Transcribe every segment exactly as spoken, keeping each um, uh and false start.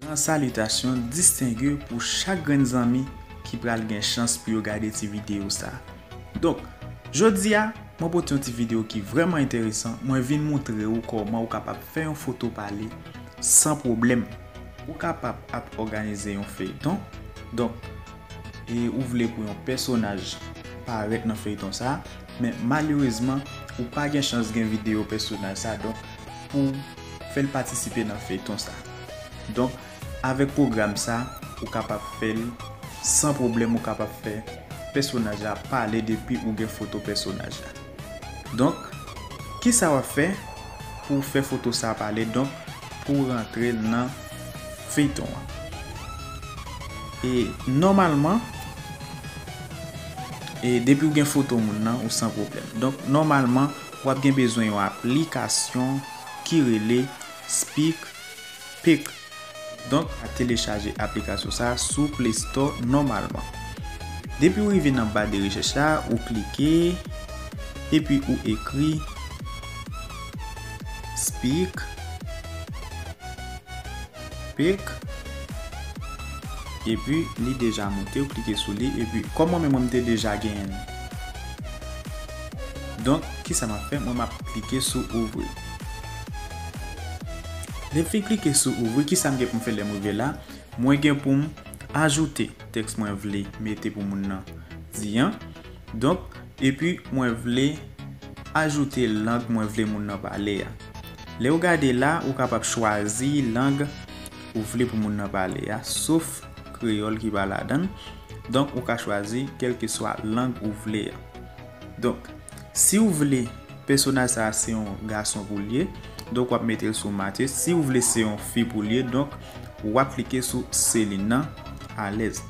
An salitasyon distenge pou chak grenn zanmi ki pral gen chans pou yo gade ti videyo sa. Donk, jodi a, mwen pote yon ti videyo ki vrèman enteresan. Mwen vin montre w kòman ou kapab fè yon foto pale san pwoblèm. Ou kapab ap òganize yon feyton. Donk, e ou vle pou yon pèsonaj parèt nan feyton sa, men malerezman, ou pa gen chans gen videyo pèsonaj sa, donk, pou fè l patisipe nan feyton sa. Donk, avèk pwogram sa, ou kapab fè l san pwoblèm, ou kapab fè pèsonaj la pale depi ou gen foto pèsonaj la. Donk, kisa w ap fè pou w fè foto sa pale? Donk, pou w rantre nan feyton an. E nòmalman, e depi w gen foto moun nan, ou san pwoblèm. Donk, nòmalman, w ap gen bezwen yon aplikasyon ki rele SpeakPic. Donk, a telechaje aplikasyon sa a sou Play Store nòmalman. Depi w rive nan ba de rechèch la, ou klike, epi ou ekri Speak Pic. Epi, li deja monte, ou klike sou li, epi, kòm mwen menm, mwen, m te deja genyen l. Donk, kisa m ap fè? Mwen, m ap klike sou ouvri. Lè m fin klike sou ouvri, kisa m gen pou m fè lè m rive la? Mwen gen pou m ajoute tèks mwen vle mete pou moun nan di an. Donk, epi mwen vle ajoute lang mwen vle moun nan pale a. Lè w gade la, ou kapab chwazi lang ou vle pou moun nan pale a, sof kreyòl ki pa ladan l. Donk, ou ka chwazi kèlkeswa lang ou vle a. Donk, si w vle pèsonaj sa a se yon gason pou l ye, donk w ap mete l sou Matye. Si w vle se yon fi pou l ye, donk w ap klike sou Selin nan, alèz.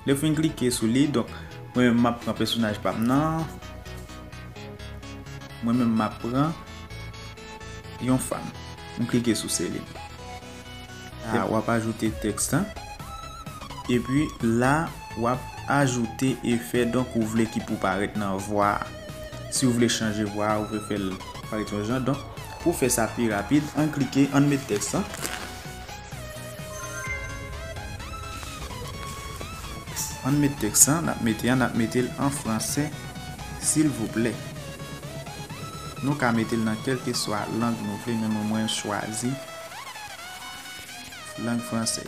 Lè w fin klike sou li, donk mwen menm m ap pran pèsonaj pa m nan. Mwen menm m ap pran yon fanm. M klike sou Selin. La, w ap ajoute tèks lan. Epi la, w ap ajoute efè, donk, ou vle ki pou parèt nan vwa a. Si w vle chanje vwa a, ou vle fè l parèt yon jan. Donk, pou fè sa pi rapid, ann klike, ann met tèks lan. Ann met tèks lan, n ap mete a, n ap mete l an fransè, silvouplè. Nou ka mete l nan kèlkeswa lang nou vle, men mwen, mwen chwazi lang fransè.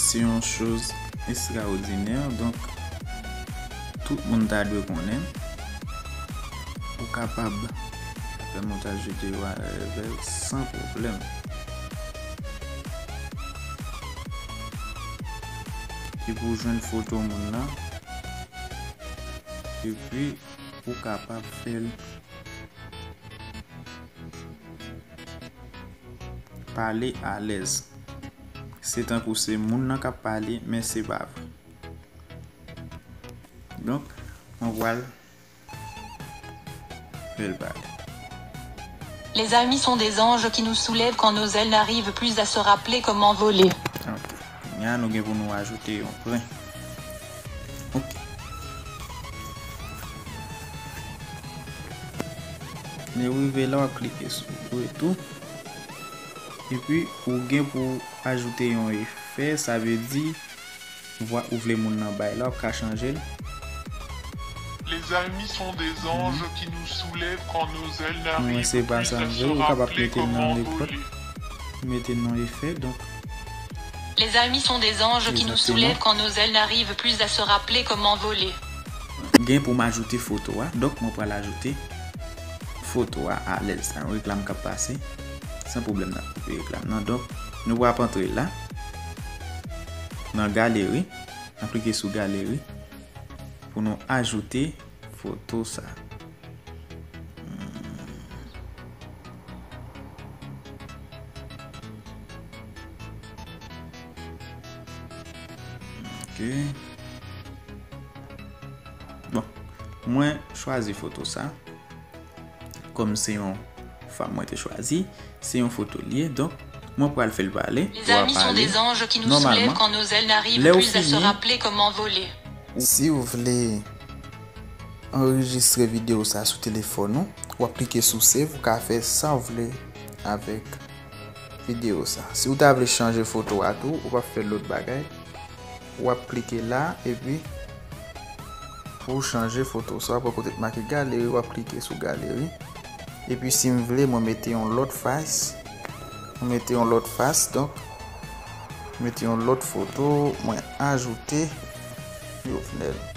Se yon choz estraòdinè, donk, tout moun ta dwe konnen. Ou kapab fè montaj videyo a avè l san pwoblèm. Epi w jwenn foto moun nan. Epi, ou kapab fè l pale alèz. Se tankou se moun nan k ap pale, men se pa vre. Donk, mwen pral fè l pale. Les amis sont des anges qui nous soulèvent quand nos ailes n'arrivent plus à se rappeler comment voler. Ok. Kounye a, nou gen pou nou ajoute yon pwen. Ok. Lè w rive la, w ap klike sou retou. Epi, ou gen pou ajoute yon efè, sa vle di, vwa ou vle moun nan bay la, w ap ka chanje l. Les amis sont des anges qui nous soulèvent quand nos ailes n'arrivent plus à se rappeler comment voler. Mwen, se pa sa m vle, ou kapab mete l nan nenpòt. Mete l nan efè, donk. Les amis sont des anges qui nous soulèvent quand nos ailes n'arrivent plus à se rappeler comment voler. Gen pou m ajoute foto a, donk mwen pral ajoute foto a alèz. Sa yon reklam k ap pase, san pwoblèm n ap koupe reklam nan. Donk, nou pral antre la, nan galeri, n ap klike sou galeri pou nou ajoute foto sa. Hmm. Ok. Bon. Mwen chwazi foto sa. Kòm se yon fanm mwen te chwazi, se yon foto l ye, donk mwen pral fè l pale. Les amis sont des anges qui nous soulèvent quand nos ailes n'arrivent plus à se rappeler comment voler. Si w vle anrejistre videyo sa sou telefòn ou, w ap klike sou save, ou ka fè sa w vle avèk videyo sa. Si w ta vle chanje foto a tou, ou p ap fè lòt bagay. W ap klike la, epi pou w chanje foto sa, w ap wè kote k make galeri, w ap klike sou galeri. Epi si m vle, mwen mete yon lòt fas. Mwen mete yon lòt fas, donk, mete yon lòt foto, mwen ajoute Jovenel.